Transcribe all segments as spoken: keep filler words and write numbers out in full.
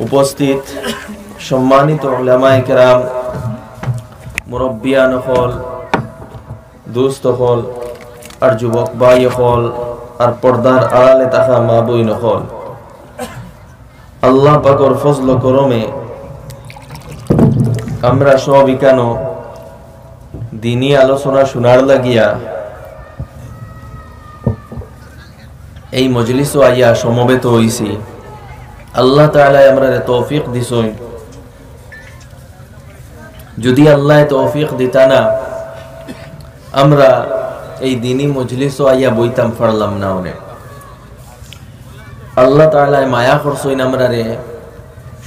উপস্থিত সম্মানিত উলামায়ে কেরাম, মুরব্বিয়ান অকল, দোস্ত অকল, আর যুবক ভাই অকল, আর পর্দার আড়ালে থাকা মা বইন অকল, আল্লাহ পাকর ফজল করমে আমরা সব ইকানো দিনি আলোচনা শুনার লাগিয়া এই মজলিসো আইয়া সমবেত অইছি। আল্লাহ তাআলায় আমরারে তৌফিক দিছইন। যদি আল্লায় তৌফিক দিতা না, আমরা এই দিনি মজলিসো আইয়া বইতাম পারলাম না অনে। আল্লাহ তাআলায় মায়া করছইন আমরারে,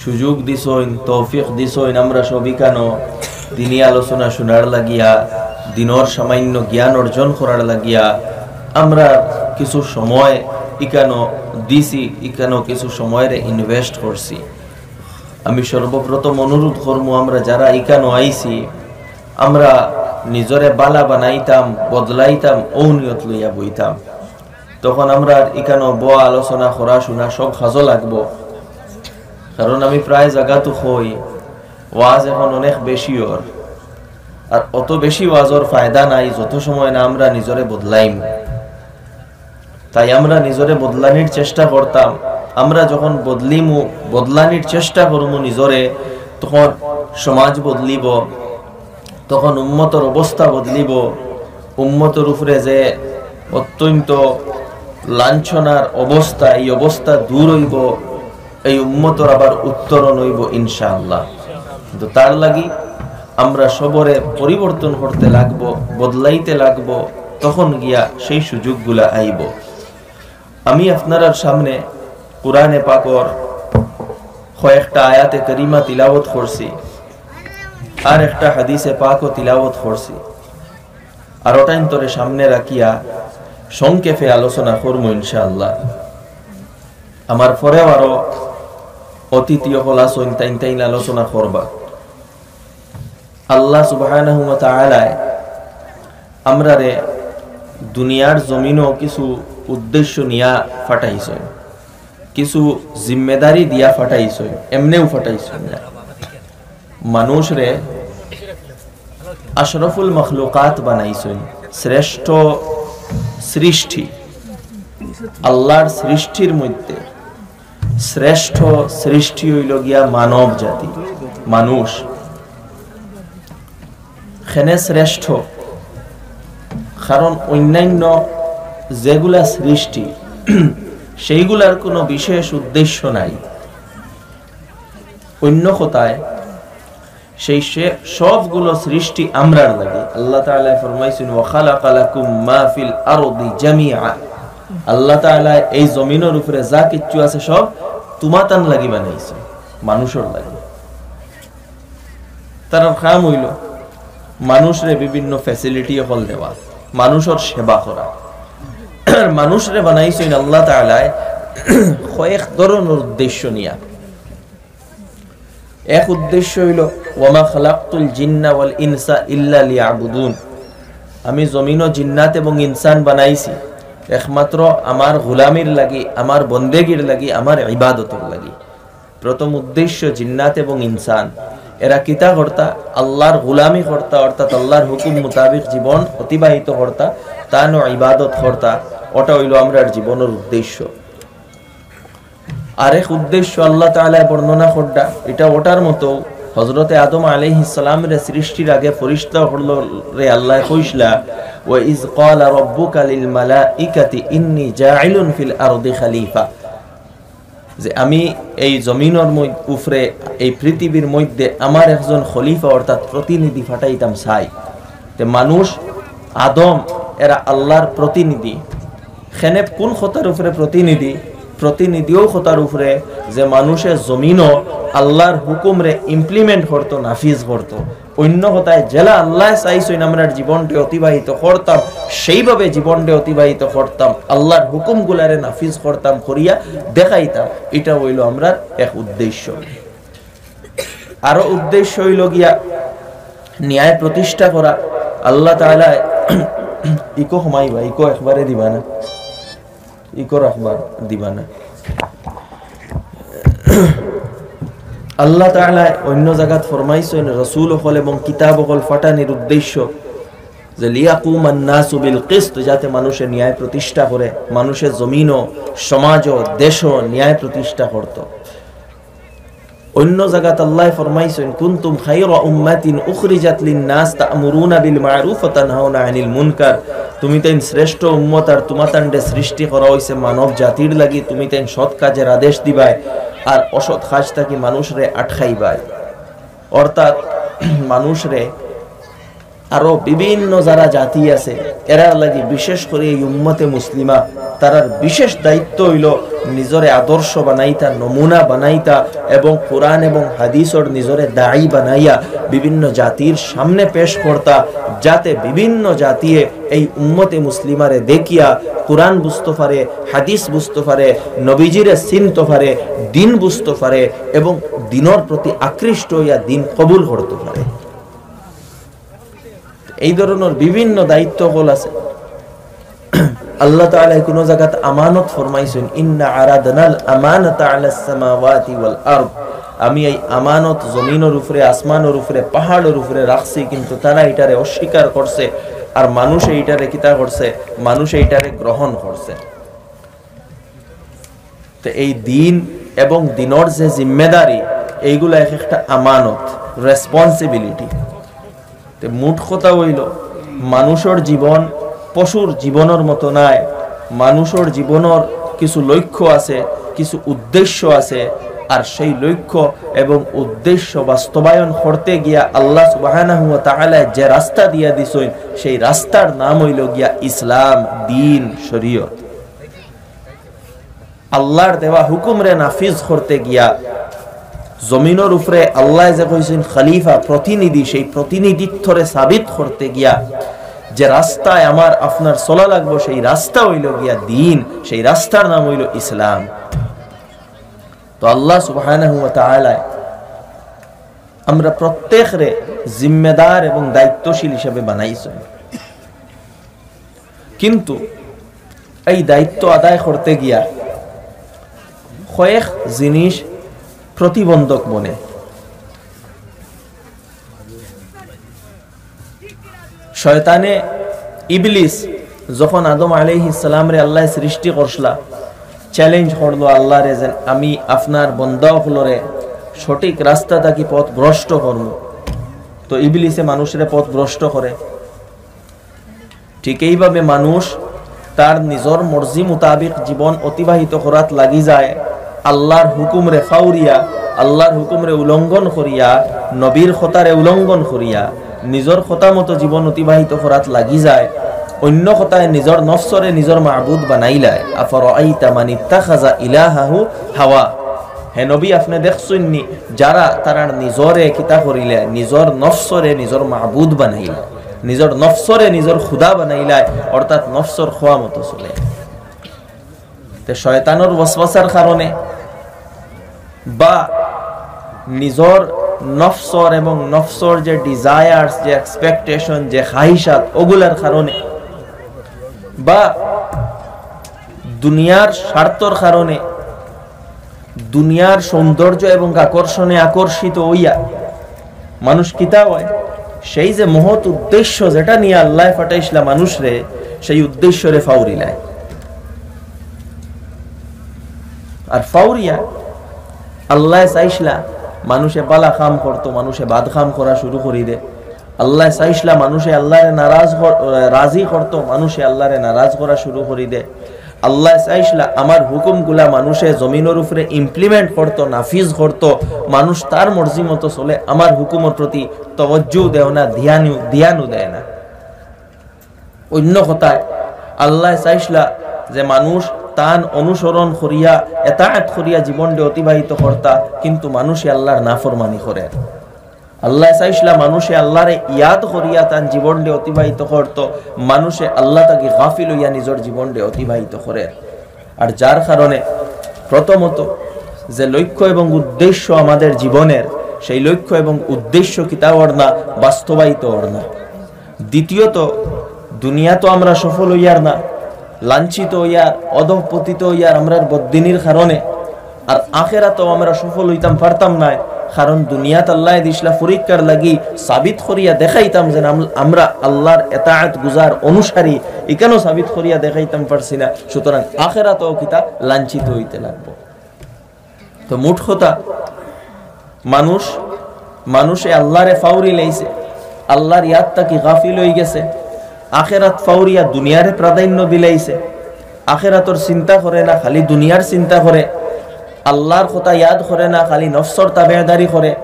সুযোগ দিছইন, তৌফিক দিছইন, আমরা সব ইকানো দিনি আলোচনা শুনার লাগিয়া, দিনর সামান্য জ্ঞান অর্জন করার লাগিয়া আমরা কিছু সময় ইকানো দিছি, ইকানো কিছু সময়রে invest করছি। আমি সর্বপ্রথম অনুরোধ করমু, আমরা যারা ইকানো আইছি, আমরা নিজরে বালা বানাইতাম, বদলাইতাম, অউ নিয়ত লইয়া বইতাম। তখন আমরার ইকানো বওয়া, আলোচনা করা, শুনা সব কাজো লাগবো। কারণ আমি প্রায় জাগাত কই, ওয়াজ এখন অনেক বেশি অর, আর অত বেশি ওয়াজর ফায়দা নাই যত সময় না আমরা নিজরে বদলাইমু। তাই আমরা নিজরে বদলানির চেষ্টা করতাম। আমরা যখন বদলিমু, বদলানির চেষ্টা করমু নিজরে, তখন সমাজ বদলিবো, তখন উম্মতর অবস্থা বদলিবো। উম্মতর উপরে যে অত্যন্ত লাঞ্ছনার অবস্থা, এই অবস্থা দূর অইবো, এই উম্মতর আবার উত্তরণ অইবো ইনশাআল্লাহ। কিন্তু তার লাগি আমরা সবরে পরিবর্তন করতে লাগবো, বদলাইতে লাগবো, তখন গিয়া সেই সুযোগগুলা আইবো। আমি আপনারার সামনে কোরআনে পাকর কয়েকটা আয়াতে কারিমা তিলাওয়াত করছি, আর একটা হাদিসে পাকও তিলাওয়াত করছি। আর ওটা অন্তরে সামনে রাখিয়া সংক্ষেপে আলোচনা করমু ইনশাআল্লাহ। আমার পরেও আরো অতিথি অকল আছইন, তাইন তাইন আলোচনা করবা। আল্লাহ সুবহানাহু ওয়া তাআলায় আমরারে দুনিয়ার জমিনো কিছু উদ্দেশ্য নিয়া পাঠাইছইন, কিছু জিম্মেদারি দিয়া পাঠাইছইন, এমনেউ পাঠাইছইন না। মানুষরে আশরাফুল মখলুকাত বানাইছইন, শ্রেষ্ঠ সৃষ্টি, আল্লাহর সৃষ্টির মধ্যে শ্রেষ্ঠ সৃষ্টি অইলো গিয়া মানব জাতি, মানুষ। কেনে শ্রেষ্ঠ? কারণ অন্যান্য যেগুলা সৃষ্টি, সেইগুলার কোনো বিশেষ উদ্দেশ্য নাই। অন্য কথায়, সেই সে-, সবগুলো সৃষ্টি আমরার লাগি। আল্লাহ তাআলায় ফরমাইছইন, "ওয়া খালাকা লাকুম মা ফিল আরদি জামিআ।" আল্লাহ তাআলায় এই জমিনর উপরে যা কিচ্ছু আছে, সব তুমাতান লাগি বানাইছইন, মানুষর লাগি। তারার কাম অইলো মানুষরে বিভিন্ন facility অকল দেওয়া, মানুষর সেবা করা। মানুষরে বানাইছইন আল্লাহ তাআলায় কয়েক ধরনর উদ্দেশ্য নিয়া। এক উদ্দেশ্য অইলো, "ওয়ামা খালাকতুল জিন্না ওয়াল ইনসা ইল্লা লিয়াবুদুন।" আমি জমিনো জিন্নাত এবং ইনসান বানাইছি একমাত্র আমার গোলামির লাগি, আমার বন্দেগির লাগি, আমার ইবাদতর লাগি। প্রথম উদ্দেশ্য জিন্নাত এবং ইনসান, এরা কিতা করতা? আল্লাহর গোলামি করতা, অর্থাৎ আল্লাহর হুকুম মোতাবেক জীবন অতিবাহিত করতা, তান ইবাদত করতা। ওটা অইলো আমরার জীবনর উদ্দেশ্য। আরেক উদ্দেশ্য আল্লাহ তাআলায় বর্ণনা কররা, এটা ওটার মতো। হযরতে আদম আলাইহিস সালামরে সৃষ্টির আগে ফিরিস্তা অকলরে আল্লায় কইছলা, "ওয়া ইজ ক্বালা রাব্বুকা লিল মালাইকাতি ইন্নী জাইলুন ফিল আরদি খালিফা।" যে আমি এই জমিনর মধ্য-, উপরে, এই পৃথিবীর মধ্যে আমার একজন খলিফা অর্থাৎ প্রতিনিধি পাঠাইতাম চাই। তে মানুষ, আদম, এরা আল্লাহর প্রতিনিধি। কেনে কোন কথার উপরে প্রতিনিধি? প্রতিনিধি অউ কথার উপরে যে মানুষে জমিনো আল্লাহর হুকুমরে implement করতো, নাফিজ করতো। অন্য কথায়, যেলা আল্লায় চাইছইন আমরার জীবনটা অতিবাহিত করতাম, সেইভাবে জীবনটা অতিবাহিত করতাম, আল্লাহর হুকুমগুলারে নাফিজ করতাম, করিয়া দেখাইতাম। এটা অইলো আমরার এক উদ্দেশ্য। আরো উদ্দেশ্য অইলো গিয়া ন্যায় প্রতিষ্ঠা করা। আল্লাহ তাআলায় ইকো কমাইবা, ইকো একবারে দিবা না, ইকো রাখবা, দিবা না। আল্লাহ তাআলা অন্য জাগাত ফরমাইছইন, রসুল অকল এবং কিতাব অকল ফাটানির উদ্দেশ্য যে লিয়াকুমান নাসু বিল কিসত, যাতে মানুষে ন্যায় প্রতিষ্ঠা করে, মানুষে জমিনও, সমাজও, দেশও ন্যায় প্রতিষ্ঠা করত। অন্য জাগাত আল্লাহ ফরমাইছইন, কুনতুম খায়রা উম্মাতিন উখরিজাত লিন নাস তা'মুরুনা বিল মা'রুফ ওয়া তানহাউনা আনিল মুনকার। তুমি তাইন শ্রেষ্ঠ উম্মত, আর তুমাতানরে সৃষ্টি করা অইছে মানব জাতির লাগি, তুমি তাইন সৎ কাজের আদেশ দিবায় আর অসৎ কাজ থাকি মানুষরে আটকাইবায়। অর্থাৎ মানুষরে আরো বিভিন্ন যারা জাতি আছে, এরার লাগি বিশেষ করি এই উম্মতে মুসলিমা, তারার বিশেষ দায়িত্ব অইলো নিজরে আদর্শ বানাইতা, নমুনা বানাইতা এবং কোরআন এবং হাদিসর নিজরে দায়ী বানাইয়া বিভিন্ন জাতির সামনে পেশ করতা, যাতে বিভিন্ন জাতিয়ে এই উম্মতে মুসলিমারে দেখিয়া কোরআন বুঝতো পারে, হাদিস বুঝতো পারে, নবীজিরে চিনতো পারে, দিন বুঝতো পারে এবং দিনর প্রতি আকৃষ্ট অইয়া দিন কবুল করতো পারে। এই ধরনর বিভিন্ন দায়িত্ব অকল আছে। আল্লাহ তাআলায় কুনু জাগাত আমানত ফরমাইছইন, "ইন্না আরাদনাল আমানাতা আলাস সামাওয়াতি ওয়াল আরদ।" আমি এই আমানত জমিনর উপরে, আসমানর উপরে, পাহাড়র উপরে রাখছি, কিন্তু তারা ইটারে অস্বীকার করছে, আর মানুষে ইটারে কিতা করছে? মানুষে ইটারে গ্রহণ করছে। তো এই দিন এবং দিনর যে জিম্মেদারি, এইগুলা এক একটা আমানত, রেসপন্সিবিলিটি। তো মোট কথা অইলো, মানুষর জীবন পশুর জীবনর মতো নায়। মানুষর জীবনর কিছু লক্ষ্য আছে, কিছু উদ্দেশ্য আছে, আর সেই লক্ষ্য এবং উদ্দেশ্য বাস্তবায়ন করতে গিয়া আল্লাহ সুবহানাহু ওয়া তাআলায় যে রাস্তা দিয়া দিছইন, সেই রাস্তার নাম অইলো গিয়া ইসলাম, দিন, শরীয়ত। আল্লাহর দেওয়া হুকুমরে নাফিজ করতে গিয়া, জমিনর উপরে আল্লায় যে কইছইন খলিফা, প্রতিনিধি, সেই প্রতিনিধিত্বরে সাবিত করতে গিয়া যে রাস্তায় আমার আপনার চলা লাগবো, সেই রাস্তা অইলো গিয়া দিন, সেই রাস্তার নাম অইলো ইসলাম। তো আল্লাহ সুবহানাহু ওয়া তাআলায় আমরা প্রত্যেকরে জিম্মেদার এবং দায়িত্বশীল হিসাবে বানাইছইন। কিন্তু এই দায়িত্ব আদায় করতে গিয়া কয়েক জিনিস প্রতিবন্ধক বনে। শয়তানে ইবলিস যখন আদম আলাইহিস সালামরে আল্লায় সৃষ্টি করছলা, চ্যালেঞ্জ করলো আল্লাহরে যে, "আমি আপনার বন্দা অকলরে সঠিক রাস্তা থাকি পথ ভ্রষ্ট করমু।" তো ইবলিসে মানুষরে পথ ভ্রষ্ট করে। ঠিক এইভাবে মানুষ তার নিজর মর্জি মোতাবিক জীবন অতিবাহিত করাত লাগি যায়, আল্লাহর হুকুমরে ফাউরিয়া, আল্লাহর হুকুমরে উলঙ্ঘন করিয়া, নবীর কথারে উলঙ্ঘন করিয়া, নিজর কথা মতো জীবন অতিবাহিত করাত লাগি যায়। অন্য কথায়, নিজর নফসরে নিজর মাবুদ বানাইলায়। আফারাআইতা মানিত্তাখাযা ইলাহাহু হাওয়া। হে নবী, আপনে দেখছইননি যারা তারার নিজরে কিতা করিলে, নিজর নফসরে নিজর মাবুদ বানাইলা, নিজর নফসরে নিজর খুদা বানাইলায়, অর্থাৎ নফসর খোয়া মতো চলে। তে শয়তানর ওয়াসওয়াসার কারণে বা নিজর নফসর এবং নফসর যে ডিজায়ার্স, যে এক্সপেকটেশন, যে খাহিশাত, ওগুলার কারণে বা দুনিয়ার স্বার্থর কারণে, দুনিয়ার সৌন্দর্য এবং আকর্ষণে আকর্ষিত অইয়া মানুষ কিতা অয়? সেই যে মহৎ উদ্দেশ্য যেটা নিয়া আল্লায় ফাটাইছলা মানুষরে, সেই উদ্দেশ্যরে ফাউরিলায়। আর ফাউরিয়া আল্লায় চাইছলা মানুষে বালা কাম করতো, মানুষে বাদ কাম করা শুরু করি দে। আল্লায় চাইছলা মানুষে আল্লাহরে নারাজ কর-, রাজি করতো, মানুষে আল্লাহরে নারাজ করা শুরু করি দে। আল্লায় চাইছলা আমার হুকুমগুলা মানুষে জমিনর উপরে ইমপ্লিমেন্ট করতো, নাফিজ করতো, মানুষ তার মর্জি মতো চলে, আমার হুকুমর প্রতি তওয়াজ্জু দেয় না, ধ্যানও, ধ্যানও দেয় না। অন্য কথায়, আল্লায় চাইছলা যে মানুষ তান অনুসরণ করিয়া, এতাআত করিয়া জীবনটা অতিবাহিত করতা, কিন্তু মানুষে আল্লাহর নাফরমানি করে। আল্লায় চাইছলা মানুষে আল্লাহরে ইয়াদ করিয়া তান জীবনটা অতিবাহিত করতো, মানুষে আল্লাহ থাকি গাফিল অইয়া নিজর জীবনটা অতিবাহিত করে। আর যার কারণে প্রথমত যে লক্ষ্য এবং উদ্দেশ্য আমাদের জীবনের, সেই লক্ষ্য এবং উদ্দেশ্য কিতা অর না, বাস্তবায়িত অর না। দ্বিতীয়ত, দুনিয়াত আমরা সফল অইয়ার না, লাঞ্ছিত অইয়ার, অধঃপতিত অইয়ার আমরার বদদিনির কারণে, আর আখেরাতও আমরা সফল অইতাম পারতাম নায়, কারণ দুনিয়াত আল্লায় দিছলা পরীক্ষার লাগি, সাবিত করিয়া দেখাইতাম যেন আম-, আমরা আল্লার এতাআত গুজার অনুসারী, ইখানও সাবিত করিয়া দেখাইতাম পারছি না। সুতরাং আখেরাতও কিতা লাঞ্ছিত অইতে লাগবো। তো মোট কথা, মানুষ, মানুষে আল্লারে ফাউরি লাইছে, আল্লার ইয়াদ থাকি গাফিল অইগেছে, আখেরাত ফাউরিয়া দুনিয়ারে প্রাধান্য দিলাইছে, আখেরাতর চিন্তা করে না, খালি দুনিয়ার চিন্তা করে, আল্লার কথা ইয়াদ করে না, খালি নফসর তাবেদারি করে,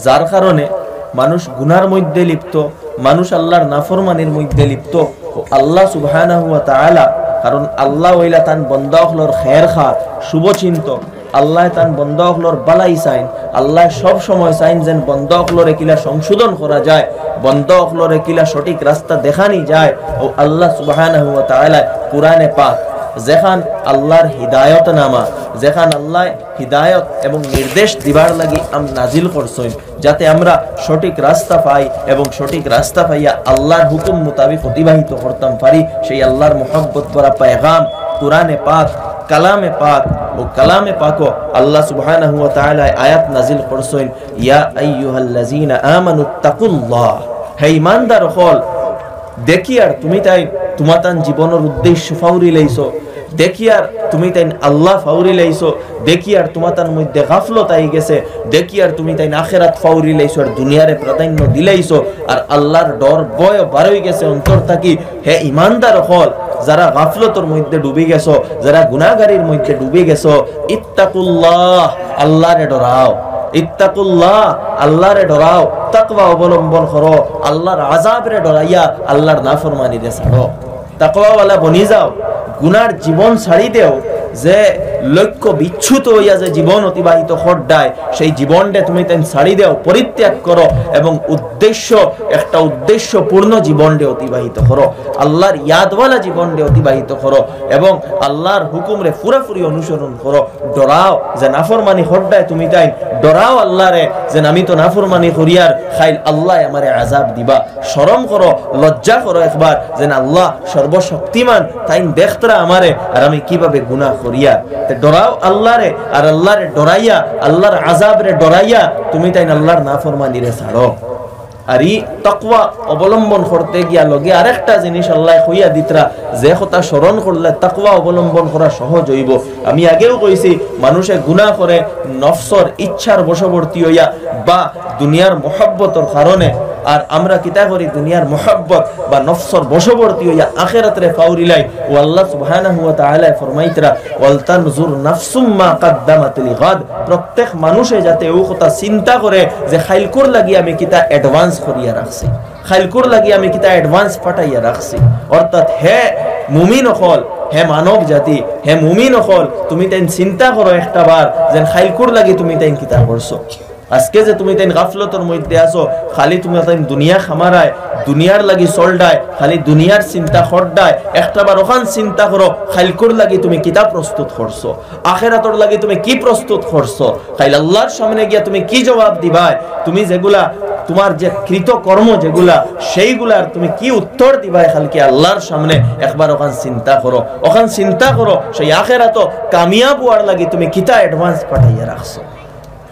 যার কারণে মানুষ গুনার মধ্যে লিপ্ত, মানুষ আল্লার নাফরমানির মধ্যে লিপ্ত। ও আল্লাহ সুবহানাহু ওয়া তাআলা, কারণ আল্লাহ অইলা তান বন্দা অকলর খের খা, শুভচিন্তক, আল্লায় তান বন্দা অকলর বালাই চাইন, আল্লায় সব সময় চাইন যেন বন্দা অকলরে কিলা সংশোধন করা যায়, বন্দা অকলরে কিলা সঠিক রাস্তা দেখানি যায়। ও আল্লাহ সুবহানাহু ওয়া তাআলা কুরআনে পাক যেখান আল্লার হিদায়তনামা, যেখান আল্লায় হিদায়ত এবং নির্দেশ দিবার লাগি আম নাজিল করছইন, যাতে আমরা সঠিক রাস্তা পাই এবং সঠিক রাস্তা পাইয়া আল্লার হুকুম মোতাবিক অতিবাহিত করতাম পারি, সেই আল্লার মহব্বত ভরা পয়গাম কুরআনে পাক, কালামে পাক। ও কালামে পাকও আল্লাহ সুবহানাহু ওয়া তাআলা আয়াত নাজিল করছইন, "ইয়া আইয়ুহাল্লাযীনা আমানুত্তাকুল্লাহ।" হে ঈমানদার অকল, দেখিয়ার তুমি তাইন তুমাতান জীবনর উদ্দেশ্য ফাউরি লাইছো, দেখিয়ার তুমি তাইন আল্লাহ ফাউরি লাইছো, দেখিয়ার তুমাতান মধ্যে গাফলত আইগেছে, দেখিয়ার তুমি তাইন আখেরাত ফাউরি লাইছো আর দুনিয়ারে প্রাধান্য দিলাইছো, আর আল্লার ডর ভয় বার অইগেছে অন্তর থাকি। হে ঈমানদার অকল, যারা গাফলতর মধ্যে ডুবি গেছো, যারা গুনাহগারির মধ্যে ডুবি গেছো, ইত্তাকুল্লাহ, আল্লারে ডরাও। ইত্তাকুল্লাহ, আল্লারে ডরাও। তাকওয়া অবলম্বন করো, আল্লার আযাবরে ডরাইয়া আল্লার নাফরমানিরে ছাড়ো। তাকওয়াওয়ালা বনি যাও, গুনার জীবন ছাড়ি দেও। যে লক্ষ্য বিচ্যুত অইয়া যে জীবন অতিবাহিত কররায়, সেই জীবনরে তুমি তাইন ছাড়ি দেও, পরিত্যাগ করো এবং উদ্দেশ্য, একটা উদ্দেশ্যপূর্ণ জীবনরে অতিবাহিত করো, আল্লার ইয়াদওয়ালা জীবনরে অতিবাহিত করো এবং আল্লার হুকুমরে পুরাপুরি অনুসরণ করো। ডরাও যে নাফরমানি কররায় তুমি তাইন, ডরাও আল্লারে যে আমি তো নাফরমানি করিয়ার, কাইল আল্লায় আমারে আযাব দিবা। শরম করো, লজ্জা করো একবার, যেন আল্লাহ সর্বশক্তিমান, তাইন দেখতরা আমারে আর আমি কিভাবে গুনাহ করিয়ার। তে ডরাও আল্লারে, আর আল্লারে ডরাইয়া, আল্লার আযাবরে ডরাইয়া তুমি তাইন আল্লার নাফরমানিরে ছাড়ো। আর ই তাকওয়া অবলম্বন করতে গিয়া লগে আরেকটা জিনিস আল্লায় কইয়া দিতরা, যে কথা স্মরণ করলে তাকওয়া অবলম্বন করা সহজ অইবো। আমি আগেও কইছি, মানুষে গুনাহ করে নফসর ইচ্ছার বশবর্তী অইয়া বা দুনিয়ার মহব্বতর কারণে। আর আমরা কিতা করি? দুনিয়ার মহব্বত বা নফসর বশবর্তী অইয়া আখেরাতরে ফাউরিলাই। ও আল্লাহ সুবহানাহু ওয়া তাআলায় ফরমাইতরা, "ওয়ালতানজুর নাফসুম মা কাদ্দামাত লিগাদ।" প্রত্যেক মানুষে যাতে অউ কথা চিন্তা করে যে কাইলকুর লাগি আমি কিতা advance করিয়া রাখছি, কাইলকুর লাগি আমি কিতা advance পাঠাইয়া রাখছি। অর্থাৎ হে মুমিন অকল, হে মানব জাতি, হে মুমিন অকল, তুমি তাইন চিন্তা করো একটা বার যেন কাইলকুর লাগি তুমি তাইন কিতা করছো। আজকে যে তুমি তাইন গাফলতর মধ্যে আছো, খালি তুমি তাইন দুনিয়া খামারায়, দুনিয়ার লাগি চলরায়, খালি দুনিয়ার চিন্তা কররায়, একটা বার অখান চিন্তা করো, কাইলকুর লাগি তুমি কিতা প্রস্তুত করছো, আখেরাতর লাগি তুমি কি প্রস্তুত করছো, কাইল আল্লাহর সামনে গিয়া তুমি কি জবাব দিবায়, তুমি যেগুলা, তুমার যে কৃতকর্ম যেগুলা, সেইগুলার তুমি কি উত্তর দিবায় কালকে আল্লাহর সামনে, একবার অখান চিন্তা করো, অখান চিন্তা করো, সেই আখেরাতো কামিয়াব অওয়ার লাগি তুমি কিতা advance পাঠাইয়া রাখছো।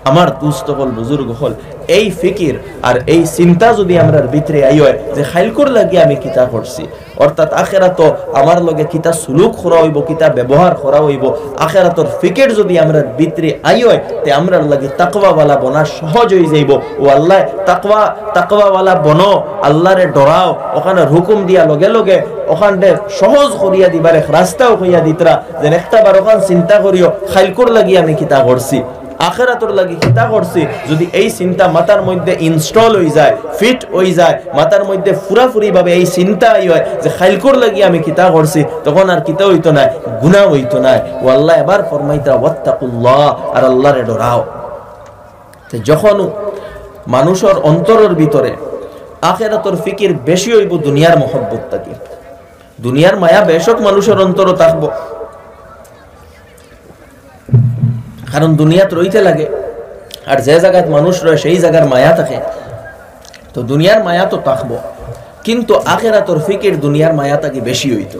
আমার দুস্ত অকল, বুজুর্গ অকল, এই ফিকির আর এই চিন্তা যদি আমরার ভিতরে আই অয় যে কাইলকুর লাগি আমি কিতা করছি, অর্থাৎ আখেরাতো আমার লগে কিতা সুলুক করা অইবো, কিতা ব্যবহার করা অইবো, আখেরাতর ফিকির যদি আমরার ভিতরে আই অয়, তে আমরার লাগি তাকওয়াওয়ালা বনা সহজ অই যাইবো। ও আল্লাহ, তাকওয়া, তাকওয়াওয়ালা বনো, আল্লাহরে ডরাও, অখানর হুকুম দিয়া লগে লগে অখানরে সহজ করিয়া দিবার এক রাস্তাও কইয়া দিতরা, যেন একটা বার অখান চিন্তা করিও, কাইলকুর লাগি আমি কিতা করছি। আখেরাতর লাগি কিতা করছি, যদি এই চিন্তা মাথার মধ্যে install অই যায়, fit অই যায়, মাথার মধ্যে পুরাপুরি ভাবে এই চিন্তা আই অয় যে কাইলকুর লাগি আমি কিতা করছি, তখন আর কিতা অইতো নায়, গুনাহ অইতো নায়। ও আল্লাহ এবার ফরমাইতরা, "ওয়াত্তাকুল্লাহ", আর আল্লাহরে ডরাও। তে যখন মানুষর অন্তরর ভিতরে আখেরাতর ফিকির বেশি অইবো দুনিয়ার মহব্বত থাকি, দুনিয়ার মায়া বেশক মানুষর অন্তরো থাকবো, কারণ দুনিয়াত রইতে লাগে, আর যে জাগাত মানুষ রয় সেই জাগার মায়া থাকে। তো দুনিয়ার মায়া তো থাকবো, কিন্তু আখেরাতর ফিকির দুনিয়ার মায়া থাকি বেশি অইতো,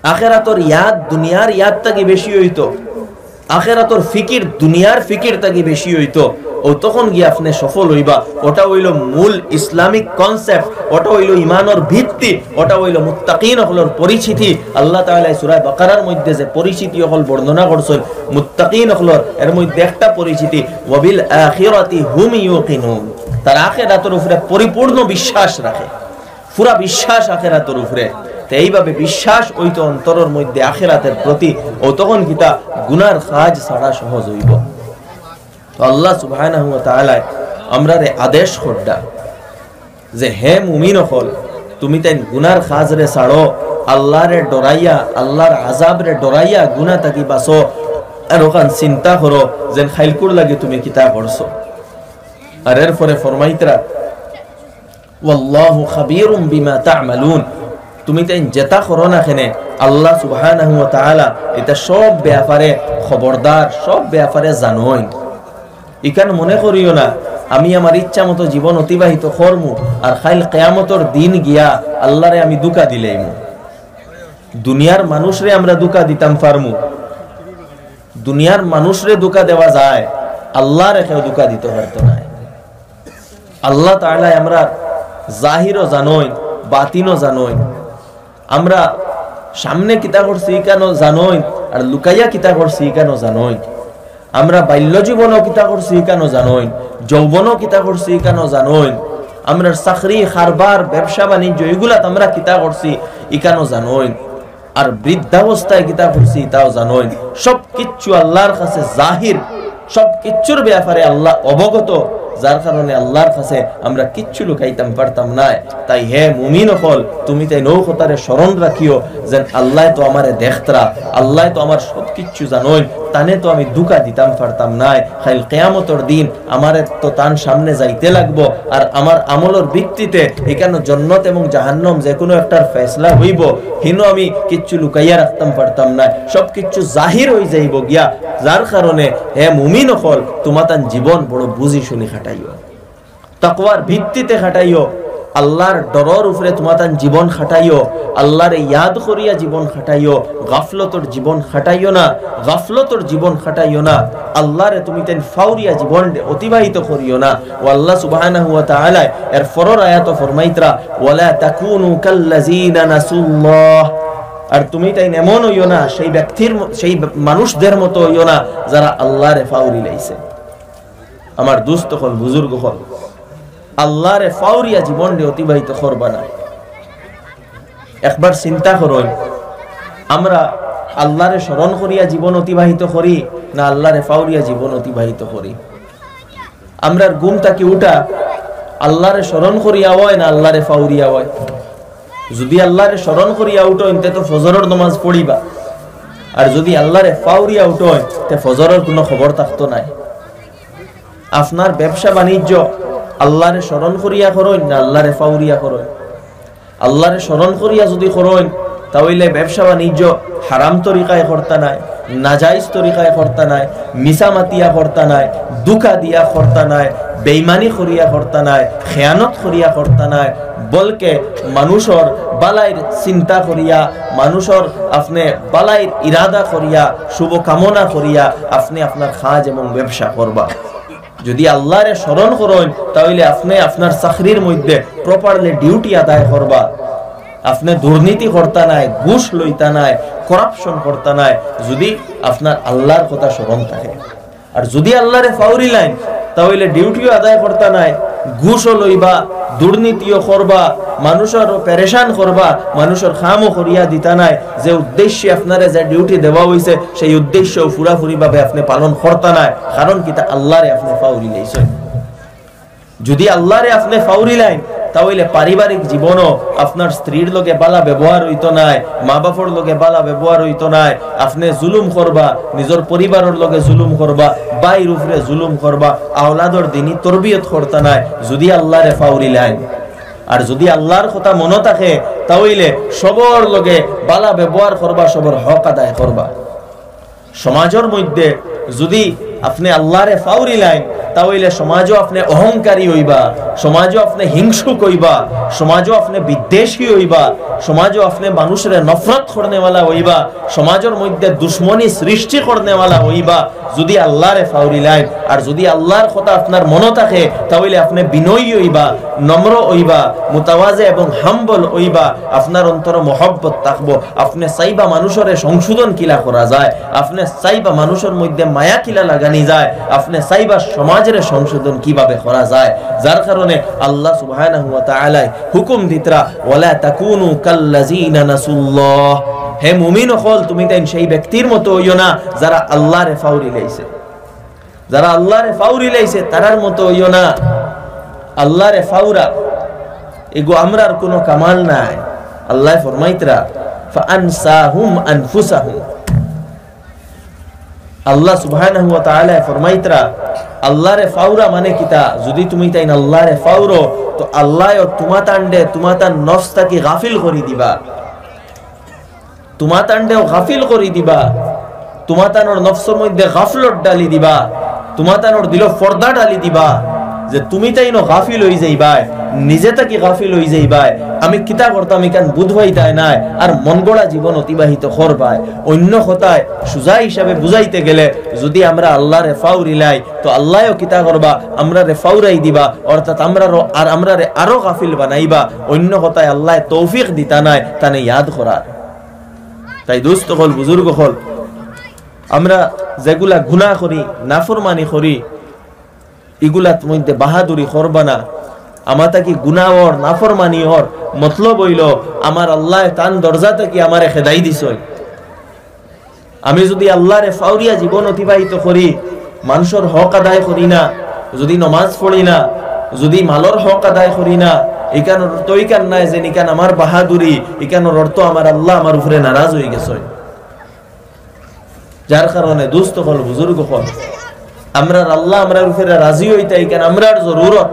আখেরাতর ইয়াদ দুনিয়ার ইয়াদ থাকি বেশি অইতো, আখেরাতর ফিকির দুনিয়ার ফিকির থাকি বেশি অইতো। অউ তখন গিয়া আপনে সফল অইবা। ওটা অইলো মূল ইসলামিক কনসেপ্ট, ওটা অইলো ইমানর ভিত্তি, ওটা অইলো মুত্তাকিন অকলর পরিচিতি। আল্লাহ তাআলায় সূরা বাকারার মধ্যে যে পরিচিতি অকল বর্ণনা করছইন মুত্তাকিন অকলর, এর মধ্যে একটা পরিচিতি, "ওয়াবিল আখিরাতি হুম ইউকিনুন", তারা আখিরাতর উপরে পরিপূর্ণ বিশ্বাস রাখে, পুরা বিশ্বাস আখিরাতর উপরে। তো এইভাবে বিশ্বাস অইতো অন্তরর মধ্যে আখিরাতর প্রতি, অউ তখন কিতা গুনার কাজ ছাড়া সহজ অইবো। তো আল্লাহ সুবহানাহু ওয়া তাআলায় আমরারে আদেশ কররা যে, "হে মুমিন অকল, তুমি তাইন গুনার কাজরে ছাড়ো, আল্লাহরে ডরাইয়া, আল্লাহর আযাবরে ডরাইয়া গুনা থাকি বাঁচো, আর অখান চিন্তা করো যেন কাইলকুর লাগি তুমি কিতা করছো।" আর এরপরে ফরমাইতরা, "ওয়াল্লাহু খাবীরুম বিমা তা'মালুন।" তুমি তাইন যেতা করো না কেনে, আল্লাহ সুবহানাহু ওয়া তাআলা ইতা সব ব্যাপারে খবরদার, সব ব্যাপারে জানইন। ইখান মনে করিও না আমি আমার ইচ্ছা মতো জীবন অতিবাহিত করমু আর কাইল কিয়ামতর দিন গিয়া আল্লাহরে আমি ধুকা দিলাইমু। দুনিয়ার মানুষরে আমরা ধুকা দিতাম পারমু, দুনিয়ার মানুষরে ধুকা দেওয়া যায়, আল্লাহরে কেউ ধুকা দিতো পারতো নায়। আল্লাহ তাআলায় আমরার জাহিরও জানইন, বাতিনও জানইন। আমরা সামনে কিতা করছি ইখানও জানইন, আর লুকাইয়া কিতা করছি ইখানও জানইন। আমরা বাল্য জীবনও কিতা করছি ইখানও জানইন, যৌবনও কিতা করছি ইখানও জানইন। আমরার চাকরি, কারবার, ব্যবসা বাণিজ্য ইগুলাত আমরা কিতা করছি ইখানও জানইন। আর বৃদ্ধাবস্থায় কিতা করছি ইতাও জানইন। সব কিচ্ছু আল্লাহর কাছে জাহির, সব কিচ্ছুর ব্যাপারে আল্লাহ অবগত, যার কারণে আল্লাহর কাছে আমরা কিচ্ছু লুকাইতাম পারতাম নায়। তাই হে মুমিন অকল, তুমি তাইন অউ কথারে স্মরণ রাখিও যেন আল্লায় তো আমারে দেখতরা, আল্লায় তো আমার সব কিচ্ছু জানইন, তানে তো আমি ধুকা দিতাম পারতাম নায়। কাইল কিয়ামতর দিন আমারে তো তান সামনে যাইতে লাগবো, আর আমার আমলর ভিত্তিতে ইখানো জন্নত এবং জাহান্নাম যে কোনো একটার ফয়সালা অইবো, হিনো আমি কিচ্ছু লুকাইয়া রাখতাম পারতাম নায়, সব কিচ্ছু জাহির অইযাইবো গিয়া। যার কারণে হে মুমিন অকল, তুমাতান জীবন বড় বুঝি শুনি খাটাইও, তাকওয়ার ভিত্তিতে খাটাইও, আল্লাহর ডরর উপরে তুমাতান জীবন খাটাইও, আল্লাহরে ইয়াদ করিয়া জীবন খাটাইও, গাফলতর জীবন খাটাইও না, গাফলতর জীবন খাটাইও না। আল্লাহরে তুমি তাইন ফাউরিয়া জীবন অতিবাহিত করিও না। ও আল্লাহ সুবহানাহু ওয়া তাআলায় এর পরর আয়াতো ফরমাইতরা, "ওয়ালা তাকুনু কাল্লাযিনা নাসুল্লাহ।" আর তুমি তাইন এমন অইও না সেই ব্যক্তির ম-, সেই মানুষদের মতো অইও না যারা আল্লাহরে ফাউরি লাইছে। আমার দুস্ত অকল, বুজুর্গ অকল, আল্লাহরে ফাউরিয়া জীবনরে অতিবাহিত করবা না। একবার চিন্তা করইন, আমরা আল্লাহরে স্মরণ করিয়া জীবন অতিবাহিত করি না আল্লাহরে ফাউরিয়া জীবন অতিবাহিত করি? আমরার ঘুম থাকি উঠা আল্লাহরে স্মরণ করিয়া অয় না আল্লাহরে ফাউরিয়া অয়? যুদি আল্লাহরে স্মরণ করিয়া উঠইন, তে তো ফজরর নমাজ পড়িবা, আর যুদি আল্লাহরে ফাউরিয়া উঠইন, তে ফজরর কুনু খবর থাকতো নায়। আপনার ব্যবসা বাণিজ্য আল্লাহরে স্মরণ করিয়া করইন না আল্লাহরে ফাউরিয়া করইন? আল্লাহরে স্মরণ করিয়া যুদি করইন, তা অইলে ব্যবসা বাণিজ্য হারাম তরিকায় করতা নায়, নাজাইজ তরিকায় করতা নায়, মিছা মাতিয়া করতা নায়, ধুকা দিয়া করতা নায়, বেইমানি করিয়া করতা নায়, খেয়ানত করিয়া করতা নায়, বলকে মানুষর বালাইর চিন্তা করিয়া, মানুষর আপনে বালাইর ইরাদা করিয়া, শুভকামনা করিয়া আপনে আপনার কাজ এবং ব্যবসা করবা। যুদি আল্লাহরে স্মরণ করইন, তা অইলে আপনে আপনার চাকরির মধ্যে properly duty আদায় করবা। আপনে দুর্নীতি করতা নায়, ঘুষ লইতা নায়, corruption করতা নায়, যুদি আপনার আল্লাহর কথা স্মরণ থাকে। আর যুদি আল্লাহরে ফাউরিলাইন, তা অইলে dutyও আদায় করতা নায়, ঘুষও লইবা, দুর্নীতিও করবা, মানুষরও পেরেশান করবা, মানুষর কামও করিয়া দিতা নায়। যে উদ্দেশ্যে আপনারে যে duty দেওয়া অইছে, সেই উদ্দেশ্য পুরাপুরিভাবে আপনে পালন করতা নায়। কারণ কিতা? আল্লাহরে আপনে ফাউরিলাইছইন। যুদি আল্লাহরে আপনে ফাউরিলাইন, তা অইলে পারিবারিক জীবনও আপনার স্ত্রীর লগে বালা ব্যবহার অইতো নায়, মা বাপর লগে বালা ব্যবহার অইতো নায়, আপনে জুলুম করবা, নিজর পরিবারর লগে জুলুম করবা, ভাইর উপরে জুলুম করবা, আওলাদর দিনি তরবিয়ত করতা নায়, যুদি আল্লাহরে ফাউরিলাইন। আর যুদি আল্লাহর কথা মনো থাকে, তা অইলে সবর লগে বালা ব্যবহার করবা, সবর হক আদায় করবা। সমাজর মধ্যে যুদি আপনে আল্লারে ফাউরিলাইন, তা অইলে সমাজো আপনে অহংকারী অইবা, সমাজো আপনে হিংসুক অইবা, সমাজো আপনে বিদ্বেষী অইবা, সমাজো আপনে মানুষরে নফরত করনেওয়ালা অইবা, সমাজর মধ্যে দুশমনি সৃষ্টি করনেওয়ালা অইবা। যুদি আল্লারে ফাউরিলাইন আর যুদি আল্লার কথা আপনার মনো থাকে, তা অইলে আপনে বিনয়ী অইবা, নম্র অইবা, মুতাওয়াজে এবং হাম্বল অইবা। আপনার অন্তরো মহব্বত থাকবো। আপনে চাইবা মানুষরে সংশোধন কিলা করা যায়, আপনে চাইবা মানুষর মধ্যে মায়া কিলা লাগানি যায়, আপনে চাইবা সমাজরে সংশোধন কিভাবে করা যায়। যার কারণে আল্লাহ সুবহানাহু ওয়া তাআলায় হুকুম দিতরা, "ওয়ালা তাকুনু কাল্লাযিনা নাসুল্লাহ।" হে মুমিন অকল, তুমি তাইন সেই ব্যক্তির মতো অইও না যারা আল্লারে ফাউরিলাইছে। যারা আল্লারে ফাউরিলাইছে, তারার মতো অইও না। আল্লারে ফাউরা, এগু আমরার কুনু কামাল নাই। আল্লায় ফরমাইতরা, "ফাআনসাহুম আনফুসাহুম।" আল্লাহ সুবহানাহু ওয়া তাআলায় ফরমাইতরা, আল্লারে ফাউরা মানে কিতা? যুদি তুমি তাইন আল্লারে ফাউরো, তো আল্লায়ও তুমাতানরে, তুমাতান নফস থাকি গাফিল করি দিবা। তুমাতানরেও গাফিল করি দিবা, তুমাতানর নফসর মধ্যে গাফলত ডালি দিবা, তুমাতানর দিলো পর্দা ডালি দিবা, যে তুমি তাইনও গাফিল অই যাইবায়, নিজে থাকি গাফিল অই যাইবায়, আমি কিতা করতাম ইখান বুঝ পাইতায় নায়, আর মনগড়া জীবন অতিবাহিত করবায়। অন্য কথায়, সুজা হিসাবে বুঝাইতে গেলে, যুদি আমরা আল্লারে ফাউরিলাই, তো আল্লায়ও কিতা করবা? আমরারে ফাউরাই দিবা, অর্থাৎ আমরারও, আর আমরারে আরো গাফিল বানাইবা। অন্য কথায়, আল্লায় তৌফিক দিতা নায় তানে ইয়াদ করার। তাই দোস্ত অকল, বুজুর্গ অকল, আমরা যেগুলা গুনা করি, নাফরমানি করি, ইগুলাত মধ্যে বাহাদুরি করবা না। আমার থাকি গুনা অর, নাফরমানি অর, মতলব অইলো আমার আল্লায় তান দরজা থাকি আমারে খেদাই দিছইন। আমি যুদি আল্লারে ফাউরিয়া জীবন অতিবাহিত করি, মানষর হক আদায় করি না, যুদি নমাজ পড়ি না, যুদি মালর হক আদায় করি না, ইখানর অর্থ ইখান নায় যে ইখান আমার বাহাদুরি, ইখানর অর্থ আমার আল্লাহ আমার উপরে নারাজ অই গেছইন। যার কারণে দোস্ত অকল, বুজুর্গ অকল, আমরার আল্লাহ আমরার উপরে রাজি অইতা, ইখান আমরার জরুরত।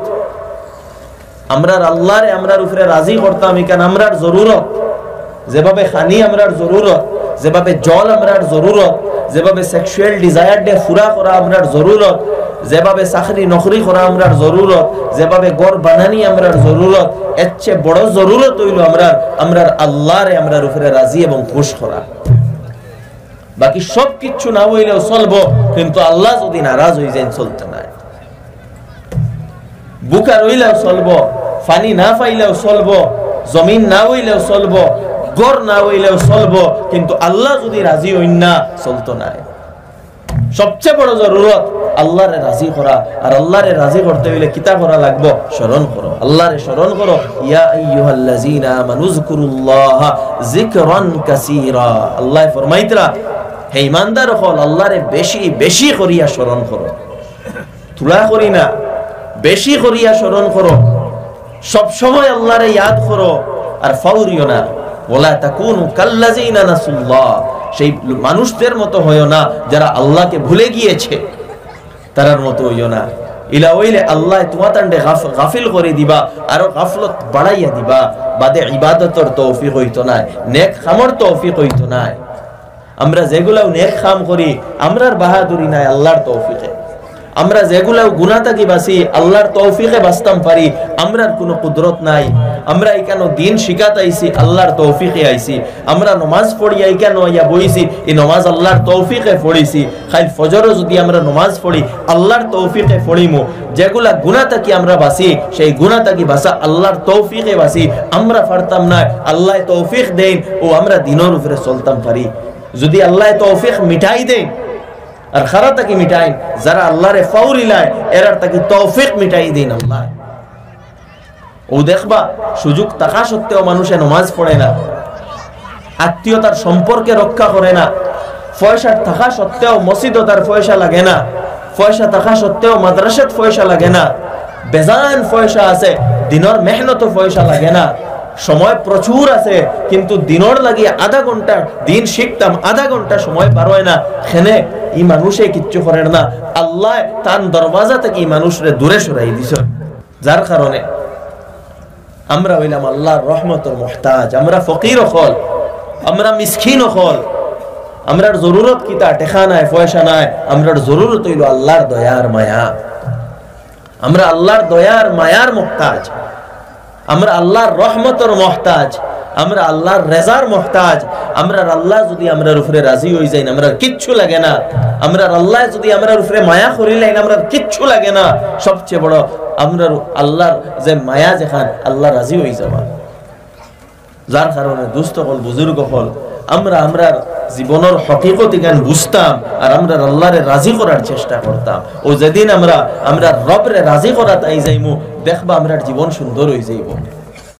আমরার আল্লারে আমরার উপরে রাজি করতাম, ইখান আমরার জরুরত। যেভাবে খানি আমরার জরুরত, যেভাবে জল আমরার জরুরত, যেভাবে sexual desire রে পুরা করা আমরার জরুরত, যেভাবে চাকরি নকরি করা আমরার জরুরত, যেভাবে ঘর বানানি আমরার জরুরত, এর চেয়ে বড় জরুরত অইলো আমরার, আমরার আল্লারে আমরার উপরে রাজি এবং খুশ করা। বাকি সব কিচ্ছু না অইলেও চলবো, কিন্তু আল্লাহ যুদি নারাজ অই যাইন, চলতো নায়। ভুকা রইলেও চলবো, পানি না পাইলেও চলবো, জমিন না অইলেও চলবো, ঘর না অইলেও চলবো, কিন্তু আল্লাহ যুদি রাজি অইন না, চলতো নায়। সবচেয়ে বড় জরুরত আল্লারে রাজি করা, আর আল্লারে রাজি করতে অইলে কিতা করা লাগবো? স্মরণ করো, আল্লারে স্মরণ করো। ইয়া আইয়ুহাল্লাযীনা আমানু যকুরুল্লাহা যিকরান কাসীরা। আল্লায় ফরমাইতরা, হে ইমানদার অকল, আল্লারে বেশি বেশি করিয়া স্মরণ করো। থুড়া করি না, বেশি করিয়া স্মরণ করো, সব সময় আল্লারে ইয়াদ করো, আর ফাউরিও না। ওয়ালা তাকুনু কাল্লাযীনা নাসুল্লাহ, সেই মানুষদের মতো হইও না যারা আল্লাহকে ভুলে গিয়েছে, তারার মতো হইও না। ইলা অইলে আল্লায় তুমাতানরে গাফ-, গাফিল করি দিবা, আরো গাফলত বাড়াইয়া দিবা, বাদে ইবাদতর তৌফিক অইতো নায়, নেক কামর তৌফিক অইতো নায়। আমরা যেগুলাও নেক কাম করি, আমরার বাহাদুরি নায়, আল্লাহর তৌফিকে। আমরা যেগুলাও গুনা থাকি বাঁচি, আল্লাহর তৌফিকে বাঁচতাম পারি, আমরার কুনু কুদরত নাই। আমরা ইকানো দিন শিখাত আইছি, আল্লাহর তৌফিকে আইছি। আমরা নমাজ পড়িয়া ইকানো আইয়া বইছি, ই নমাজ আল্লাহর তৌফিকে পড়িছি। কাইল ফজরও যুদি আমরা নমাজ পড়ি, আল্লাহর তৌফিকে পড়িমু। যেগুলা গুনা থাকি আমরা বাঁচি, সেই গুনা থাকি বাঁচা আল্লাহর তৌফিকে বাঁচি। আমরা পারতাম নায়, আল্লায় তৌফিক দেইন, অউ আমরা দিনর উপরে চলতাম পারি। যুদি আল্লায় তৌফিক মিটাই দেইন, আর কারা থাকি মিটাইন? যারা আল্লারে ফাউরিলায়, এরার থাকি তৌফিক মিটাই দেইন আল্লায়। অউ দেখবা, সুযোগ থাকা সত্ত্বেও মানুষে নমাজ পড়ে না, আত্মীয়তার সম্পর্কে রক্ষা করে না, পয়সা থাকা সত্ত্বেও মসজিদো তার পয়সা লাগে না, পয়সা থাকা সত্ত্বেও মাদ্রাসাত পয়সা লাগে না, বেজান পয়সা আছে, দিনর মেহনতো পয়সা লাগে না, সময় প্রচুর আছে, কিন্তু দিনর লাগি আধা ঘন্টা দিন শিখতাম, আধা ঘন্টা সময় বার অয় না। কেনে? ই মানুষে কিচ্ছু করের না। আল্লায় তান দরওয়াজা থাকি ই মানুষরে দূরে সরাই দিছইন। যার কারণে আমরা অইলাম আল্লাহর রহমতর মুহতাজ। আমরা ফকির অকল, আমরা মিসকিন অকল, আমরার জরুরত কিতা? টেকা নায়, পয়সা নায়, আমরার জরুরত অইলো আল্লার দয়ার মায়া। আমরা আল্লার দয়ার মায়ার মুহতাজ, আমরা আল্লার রহমতর মুহতাজ, আমরা আল্লার রেজার মুহতাজ। আমরার আল্লা যুদি আমরার উপরে রাজি অইযাইন, আমরার কিচ্ছু লাগে না। আমরার আল্লায় যুদি আমরার উপরে মায়া করিলাইন, আমরার কিচ্ছু লাগে না। সবচেয়ে বড় আমরার আল্লার যে মায়া, যেখান আল্লা রাজি অইযাওয়া। যার কারণে দোস্ত অকল, বুজুর্গ অকল, আমরা আমরার জীবনর হকিকত ইখান বুঝতাম আর আমরার আল্লারে রাজি করার চেষ্টা করতাম। অউ যেদিন আমরা আমরার রবরে রাজি করাত আইযাইমু, দেখবা আমরার জীবন সুন্দর অইযাইবো।